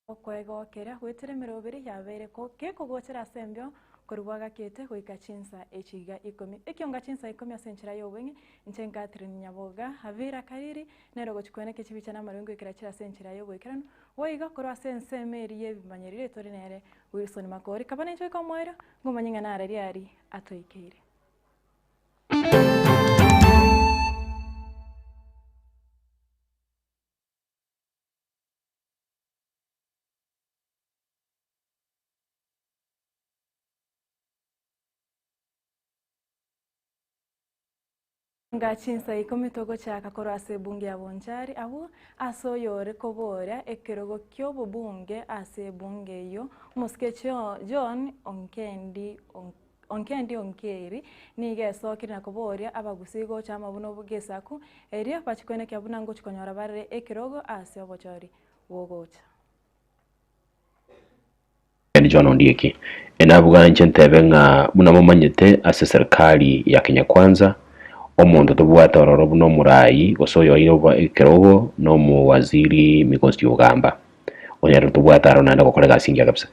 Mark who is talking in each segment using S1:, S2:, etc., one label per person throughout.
S1: Okwegokera goetera emeroberi yabeire kekogochera ase embeo korwa bwagakete goika chinsa echiga ikomi. Ekionga chinsa ikomi ase enchera y'obweng'e, inche Catherine Nyaboga, Havira Kariri, nere ogochia koenekia chibicha na amarwa ngoikera chire ase enchera y'oboikeranu, boigo korwa ase ensemo eria y'ebimanyereri etore nere Wilson Makori. Kaba ninche goika omoerio, ngomanye ng'a nare riaria atoikeire. Nga chinsa ikomi togochaka korwa ase ebunge ya Bonchari, abwo ase oyore koboria ekerogo ki'obobunge ase ebunge eyio, omosike John Onkendi Onkendi Onkeri nigo esokire na koboria abagusii gocha amo buna gesaku, erio bachie koenekia buna ngochia konyora barere ekerogo ase obochori bogocha.
S2: Eni John Ondieki. Enabuga inche ntebe ng'a buna momanyete ase serikali ya Kenya Kwanza, omonto tobwate ororo buna omorai gose oyoeire obo ekerogo na omowaziri Migosi Ogamba. Onye ere tobwate aro naende ogokora egasi engiya kabisa.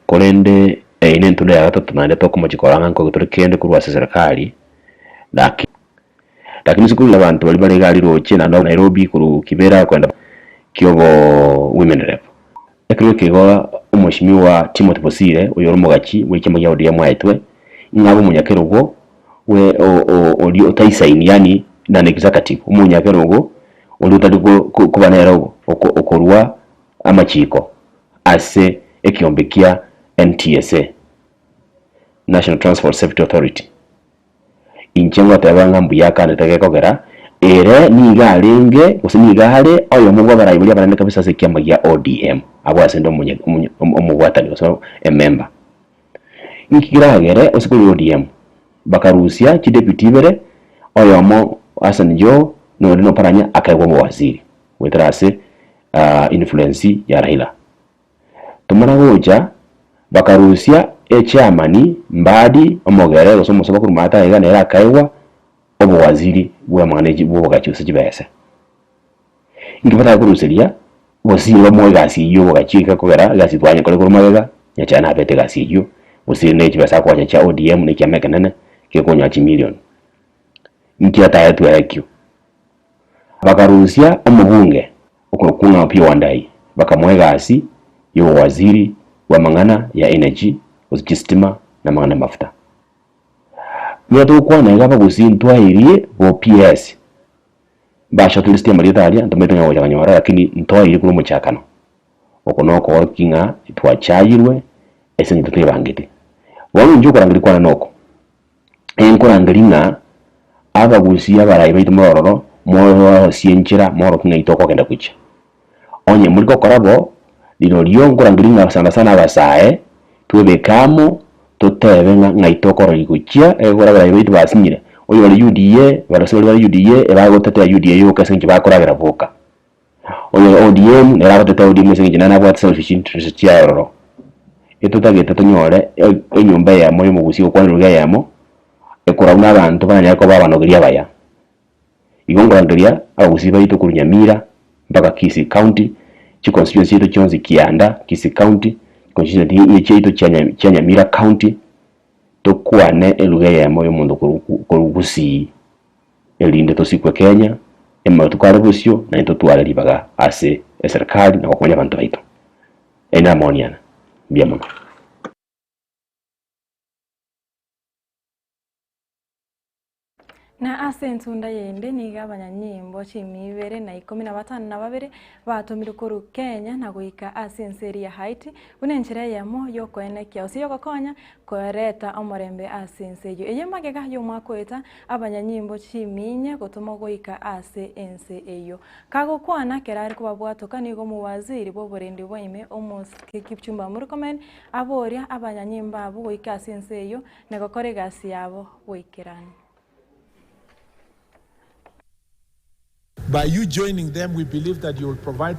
S2: Korende eye nentunda ya gatato naende tokomochia korora ng'a nkoigwa tore kende korwa ase serikali, laki lakini ase korwa abanto baria bare iga aria roche naende Nairobi korwa Kibera kogenda kiobo women rep. Ekero eke igo Omweshimiwa Timothy Bosire oyore omogachi bw'ekiama gia ODM aetwe, ng'a abe omonyakerogo bwe oria otaisaini yaani non executive, omonyakerogo oria otari koba nere okorua amachiko ase ekiombe kia NTSA, National Transport Safety Authority. Inche ngoteba ng'a mbuya akanete gekogera, ere nigo arenge, gose nigo are oyomo bw'abarai baria abanene kabisa ase ekiama gia ODM, abwo ase inde omonye omonye omobwatani gose emember. Inki keragere ase korwa ODM? Bakarusia chideputy ibere, oyomo Hassan Joho na onde Oparanya akaegwa obowaziri goetera ase influence ya Raila. Tomana gocha, bakarusia echairman Mbadi omogere gose omosoba korwa maate aiga nere akaegwa obowaziri bw'amang'ana echi bw'obogachi gose chibesa. Inki bataka koruseria Bosire bamoe egasi eyio y'obogachi gekogera egasi twanyekore korwa magega, Nyachae nabete egasi eyio, Bosire ne chibesa akoacha chia ODM ne ekiama ekenene gekonyoa chimilion. Inki ataetwe ekio? Bakarusia omobunge okorokwa ng'a Opiyo Wandayi, bakamoa egasi y'obowaziri bw'amang'ana ya energy gose chistima na amang'ana y'amafuta. Buna togokwana iga abagusii ntwairie bo PS mba shortlist amarieta aria ntomaete ng'a gocha konyora lakini ntwairie korwa omochakano. Oko nokoorokia ng'a twachayirwe ase eng'encho totebangeti. Bono inche okorangeria kwane noko, Enkorangeria ng'a abagusii abarai baito more ororo, morosie enchera, moroke ng'ai tokogenda gochia. Onye mori gokora bo, rirorio nkorangeria ng'a sana sana abasae, twebeke amo, totebe ng'a ng'ai tokororia gochia, ekero abarai baito basinyire, oyo ore UDA, barose baria bare UDA, ebagotetea UDA yoka ase eng'encho bakoragera boka. Oyo ore ODM, nere agotetea ODM ase eng'encho nere nabwate selfish interest chiaye ororo. Etotagete tonyore enyomba eyemo ya omogusii gokwana eruga eyemo, ekorabwo na abanto baranyare koba abanogeria abaya. Igo nkorangeria abagusii baito korwa Nyamira mpaka Kisii County, chiconstituency chiaito chionsi kianda Kisii County, constituency chiaito chia Nyamira County, tokwane eruga eyemo ya omonto korwa Gusii erinde tosikwe Kenya, amatuko are bosio naintwe totware ribaga ase eserikari na gokonya abanto baito. Aya namaoni ane. Mbuya mono.
S1: Na ase entunda yende nigo abanyanyimbo chimia ibere na ikomi na batano na babere batomirwe korwa Kenya na goika ase ense eria ya Haiti buna enchera eyemo y'okoenekia gose y'ogokonya koreta omorembe ase ense eyio. Eye magega y'omwaka oeta abanyanyimbo chiminye gotomwa goika ase ense eyio. Kagokwana kera are kobabwatoka nigo omowaziri bw'oborendi bwa ime Omosike Kipchumba Murkomen aboria abanyanyimbo abwo goika ase ense eyio na gokora egasi yabo goikeranu.
S3: By you joining them we believe that you will provide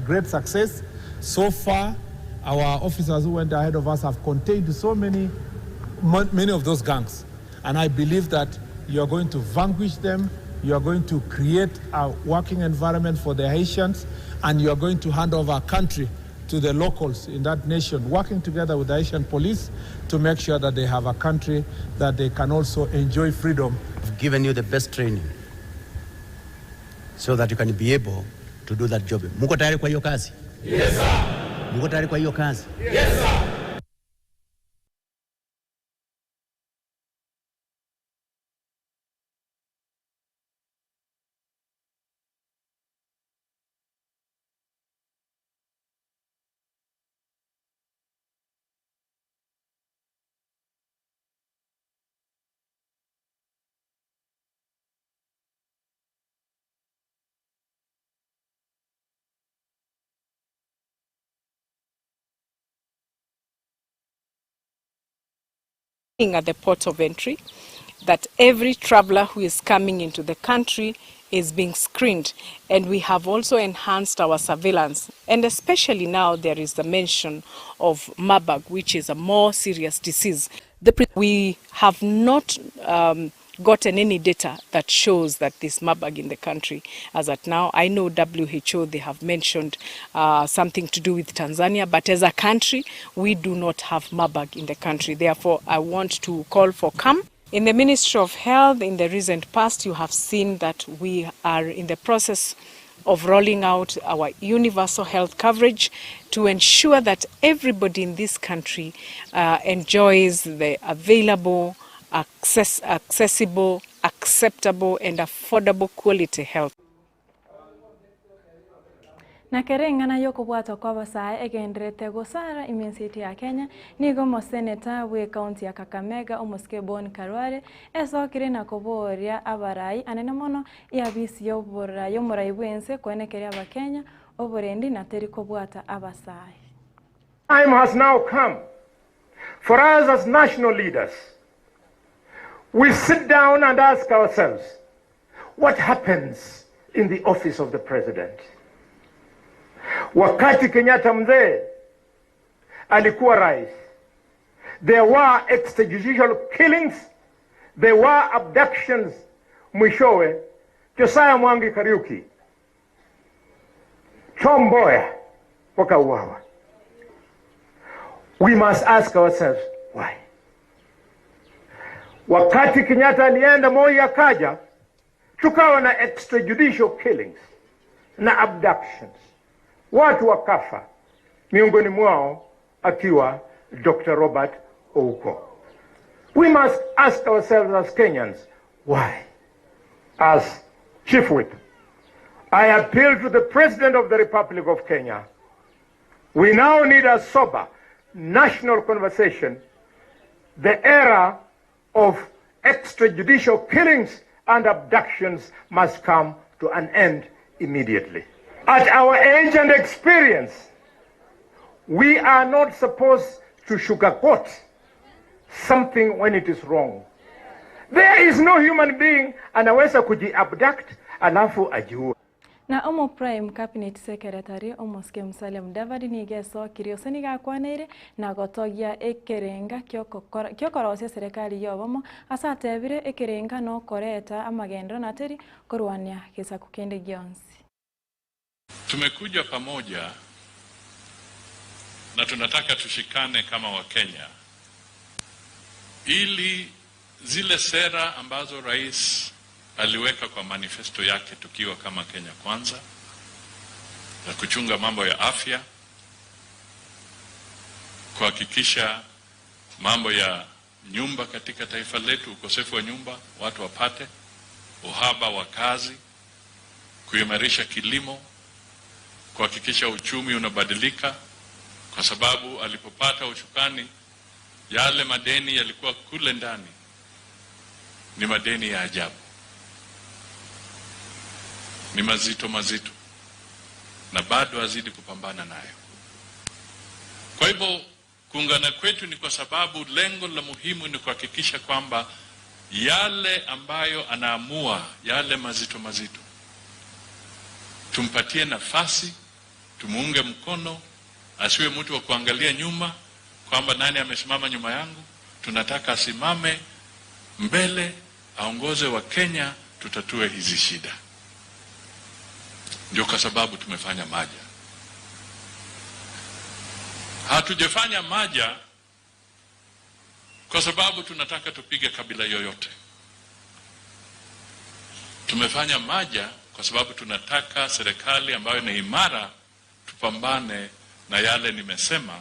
S3: great success. So far our officers who went ahead of us have contained so many many of those gangs and I believe that you are going to vanquish them, you are going to create a working environment for the Haitians and you are going to hand over a country. to the locals in that nation, working together with the Haitian police to make sure that they have a country that they can also enjoy freedom.
S4: I've given you the best training so that you can be able to do that job. Muko tayari kwa hiyo kazi? Yes sir. Muko tayari kwa hiyo kazi? Yes sir.
S5: At the port of entry that every traveler who is coming into the country is being screened and we have also enhanced our surveillance and especially now there is the mention of Marburg which is a more serious disease. The we have not um, gotten any data that shows that this Marburg in the country as at now. I know WHO, they have mentioned uh, something to do with Tanzania, but as a country, we do not have Marburg in the country. Therefore, I want to call for calm. In the Ministry of Health, in the recent past, you have seen that we are in the process of rolling out our universal health coverage to ensure that everybody in this country uh, enjoys the available, access, accessible, acceptable and affordable quality health.
S1: Na kera eng'ana y'okobwatwa kw'abasae egendererete gosara ime ense yaito ya Kenya, nigo omoseneta bw'ecounty ya Kakamega omosike Bon Khalwale esokire na koboria abarai anene mono eabisi y'omorai bw'ense koenekeria abakenya oborendi na teri kobwata abasae.
S6: Time has now come for us as national leaders. We sit down and ask ourselves, what happens in the office of the president? Wakati Kenyatta mzee alikuwa rais, there were extrajudicial killings, there were abductions. Mwishowe Josiah Mwangi Kariuki, Tom Mboya wakauawa. We must ask ourselves why. Wakati Kenyatta alienda, Moi akaja, tukawa na extrajudicial killings na abductions, watu wakafa, miongoni mwao akiwa Dr. Robert Ouko. We must ask ourselves as Kenyans why. As Chief Whip, I appeal to the President of the Republic of Kenya. We now need a sober national conversation. The era of extrajudicial killings and abductions must come to an end immediately. At our age and experience, we are not supposed to sugarcoat something when it is wrong. There is no human being anaweza kuji-abduct alafu ajiue.
S1: Na omo Prime Cabinet Secretary omosike Musalia Mudavadi nigo esokirie ase nigo akwaneire na gotogia ekerenga giokorosia eserekari y'obomo ase atebire ekerenga na okoreta amagenderero na teri korwania gesaku kende gionsi.
S7: Tumekuja pamoja na tunataka tushikane kama Wakenya ili zile sera ambazo rais aliweka kwa manifesto yake tukiwa kama Kenya Kwanza, za kuchunga mambo ya afya, kuhakikisha mambo ya nyumba katika taifa letu, ukosefu wa nyumba watu wapate, uhaba wa kazi, kuimarisha kilimo, kuhakikisha uchumi unabadilika, kwa sababu alipopata ushukani yale madeni yalikuwa kule ndani ni madeni ya ajabu, ni mazito mazito, na bado azidi kupambana nayo. Kwa hivyo kuungana kwetu ni kwa sababu lengo la muhimu ni kuhakikisha kwamba yale ambayo anaamua yale mazito mazito tumpatie nafasi, tumuunge mkono, asiwe mtu wa kuangalia nyuma kwamba nani amesimama nyuma yangu. Tunataka asimame mbele, aongoze wa Kenya, tutatue hizi shida. Ndio kwa sababu tumefanya maja. Hatujafanya maja kwa sababu tunataka tupige kabila yoyote. Tumefanya maja kwa sababu tunataka serikali ambayo ni imara, tupambane na yale nimesema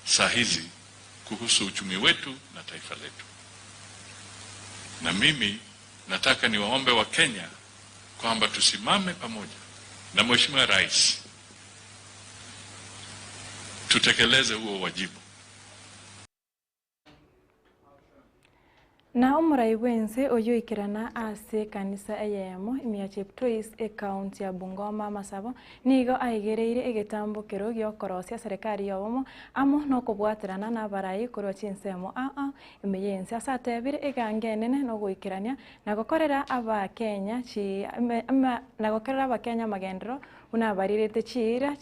S7: saa hizi kuhusu uchumi wetu na taifa letu. Na mimi nataka niwaombe wa Kenya kwamba tusimame pamoja na Mheshimiwa Rais tutekeleze huo wajibu.
S1: Na omorai bw'ense oyio oikerana ase ekanisa eyemo ime ya Cheptois ekaunti ya Bungoma amasabo nigo aigereire egetambokero giokorosia serikali y'obomo amo nokobwaterana na abarai korwa chinsemo aa ime y'ense ase atebire egango enene nogoikerania na gokorera abakenya chi na gokorera abakenya amagenderero buna abarirete chiira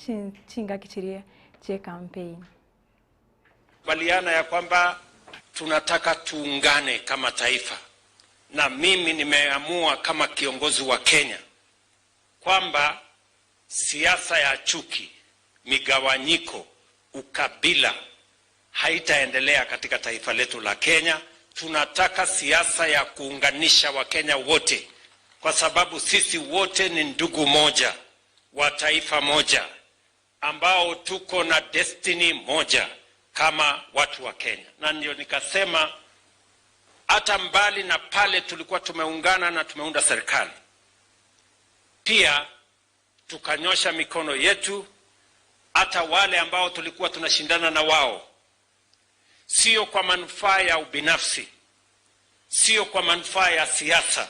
S1: chingaki chiria chi'ecampaign.
S8: Kubaliana ya kwamba tunataka tuungane kama taifa, na mimi nimeamua kama kiongozi wa Kenya kwamba siasa ya chuki, migawanyiko, ukabila haitaendelea katika taifa letu la Kenya. Tunataka siasa ya kuunganisha Wakenya wote, kwa sababu sisi wote ni ndugu moja wa taifa moja ambao tuko na destiny moja kama watu wa Kenya, na ndio nikasema hata mbali na pale tulikuwa tumeungana na tumeunda serikali, pia tukanyosha mikono yetu hata wale ambao tulikuwa tunashindana na wao, sio kwa manufaa ya ubinafsi, sio kwa manufaa ya siasa,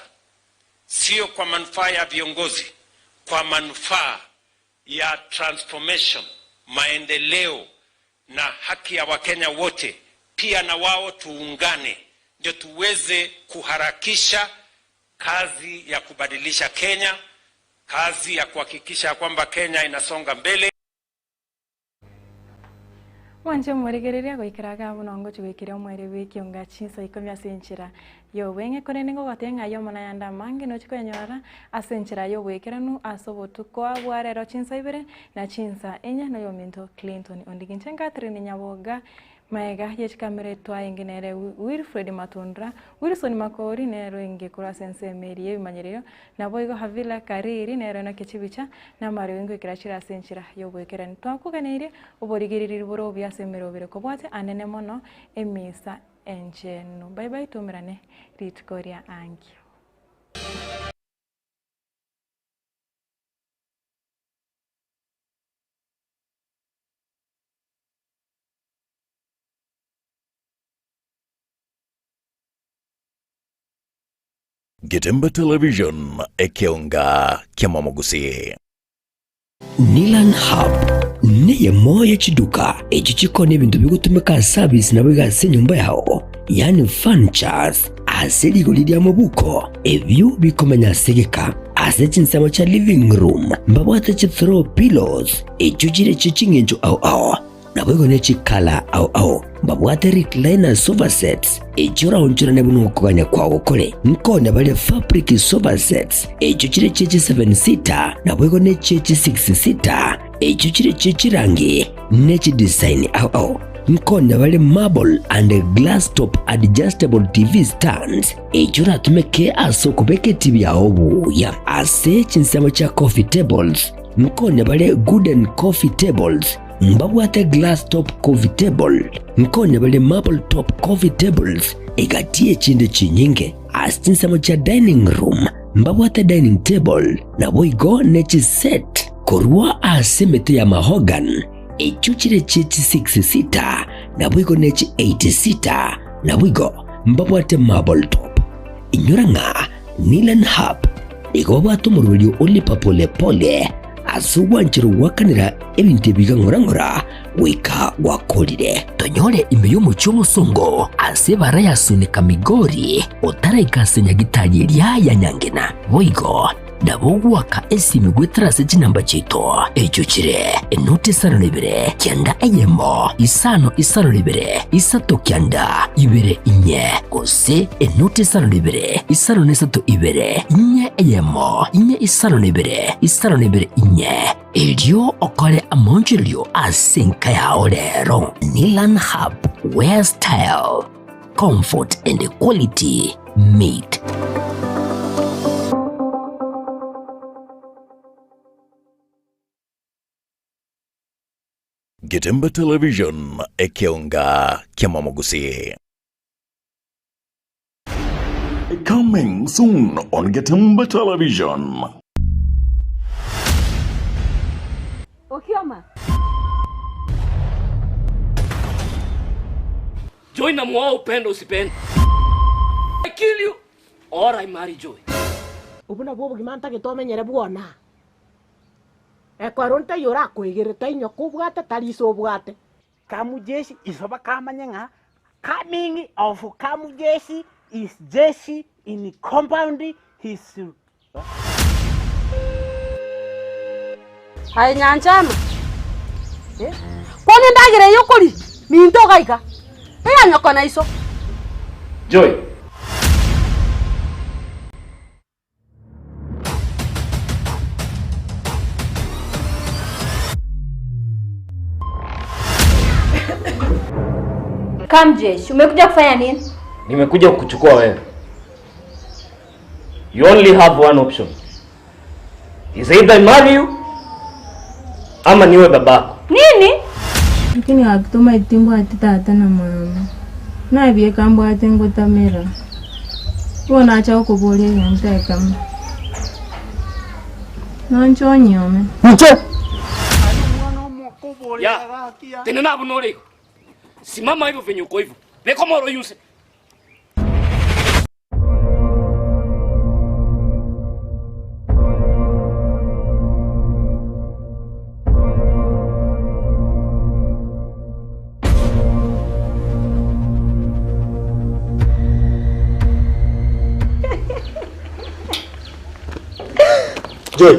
S8: sio kwa manufaa ya viongozi, kwa manufaa ya transformation, maendeleo na haki ya Wakenya wote, pia na wao tuungane, ndio tuweze kuharakisha kazi ya kubadilisha Kenya, kazi ya kuhakikisha kwamba Kenya inasonga mbele.
S1: Mwanche omorigereria goikera iga buna ngochia goikeria omweri bw'ekionga chinsa ikomi ase enchera y'obweng'e korende ngogotebia ng'a ayio amo nayande amange nochia koyanyora ase enchera y'oboikeranu ase obotuko bwa rero chinsa ibere na chinsa enye na oyominto Clinton Ondieki. Inche Catherine Nyaboga Maega ye chikamera etwaenge nere Wilfred Matundra, Wilson Makori nere oinge korwa ase ensemo eria y'ebimanyererio, naboigo Havila Kariri nere oinokia chibicha na amariogi ngoikera chire ase enchera y'oboikeranu. Twakoganeirie oborigereria bore obuya ase emerobere kobwate anene mono emisa enchenu. Bye bye toumerane rituko ria ankio.
S9: Getembe Television, ekeonga kiamamogusii.
S10: Nilan Hub neyemo ye chiduka echio chikona ebinto bigotumeka ase abisi naboigo ase enyomba yao, yaani furnitures, ase rigori ri'amabuko, ebio bikomenya ase egeka. Ase chinsemo chia living room mbabwate chi throw pillows echio chire chie ching'encho ao ao, Naboigo ne chikala ao ao mbabwate recliner sofa sets, echio oraonchorane buna okogania kwao gokore. Nkonya bare fabric sofa sets, echio chire chie chi seven seater, naboigo ne chie chi six seater, echio chire chie chirangi ne chidesign ao ao. Nkonya bare marble and glass top adjustable TV stands, echio oratumeke ase okobeka etibi yao buya. Ase chinsemo chia coffee tables, nkonya bare gooden coffee tables, Mbabwate glass top coffee table, nkonya bare marble top coffee tables, egati y'echinde chinyinge. Ase chinsemo chia dining room mbabwate dining table, naboigo ne chiset korwa ase emete ya mahogany, echio chire chie chi six seater, naboigo ne chi eight seater, naboigo mbabwate marble top. Inyora ng'a Nilan Hub nigo babwate omoroberio o lipa pole pole ase ogwanchera goakanera ebinto ebi iga ng'ora ng'ora goika gwakorire. Tonyore ime y'omochie omosongo ase ebara ya Sunika Migori otaraika ase nyagitari eria ya Nyangena. Boigo nabo ogoaka esimi goetera ase chinamba chiaito echio chire enoti isano na ibere kianda eyemo isano isano na ibere isato kianda ibere inye gose enoti isano na ibere isano na isato ibere inye eyemo inye isano na ibere isano na ibere inye. Erio okore amaonchorerio ase enka yao rero. Nilan Hub, where style, comfort and quality meet.
S9: Getemba Television, ekeonga ki'amamogusii. Coming soon on Getemba Television.
S11: Okioma.
S12: Joy namuoa upende usipende. I kill you or I marry Joy.
S13: Obwo nabwo obogima ntagete omenyere bwona. Ekero ntaiyo orakoegere tainywa kobwate tari iso obwate.
S14: Kamujeshi iso bakamanye ng'a coming of Kamujeshi is jeshi in compound his
S11: Aye Nyanchama, eh, kwana endagera eye okoria minto ogaika, eya nyoko na iso.
S12: Joy.
S15: Kamjesh, umekuja kufanya nini?
S12: Nimekuja kukuchukua wewe. You only have one option. Is either I marry you ama niwe babako.
S15: Nini?
S1: Lakini gaki mbwate tata na mama. Nabieka mbwate ngotamera. Bono nacha gokoboria egento ekemo. Nonche onyuome.
S12: Nche. Ya. Tenena abwo nore igo. Simama hivyo venye uko hivyo. Beka omoro oyuse.
S16: Joy.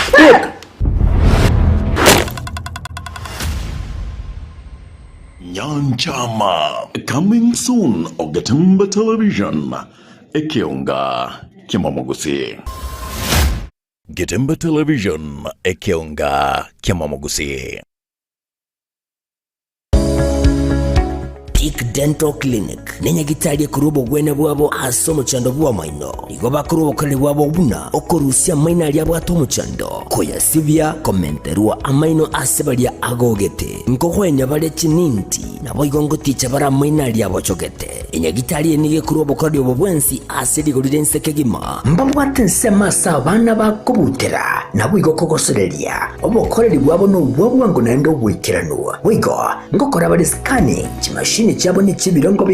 S16: Speak.
S9: Nyanchama coming soon Ogetemba Television ekeonga kiamamogusii. Getemba Television ekeonga kiamamogusii.
S10: Peak Dental Clinic nenyagitari ekorwa obogwenia bwabo ase omochando bw'amaino. Igo bakorwa obokoreri bwabo buna okorusia amaino aria abwate omochando, koyasibia, komenterwa amaino ase baria agogete, nkogwenia bare chininti, naboigo ngoticha bare amaino aria abochogete. Enyagitari eye nigo ekorwa obokoreri obo bwensi ase rigori ri'ense kegima. Mbabwate ensemo ase abana bakobutera, naboigo kogosoreria. Obokoreri bwabo nobwa bwango naende oboikeranu. Boigo, ngokora bare scanning, chimashini chiabo nechi'ebirongo.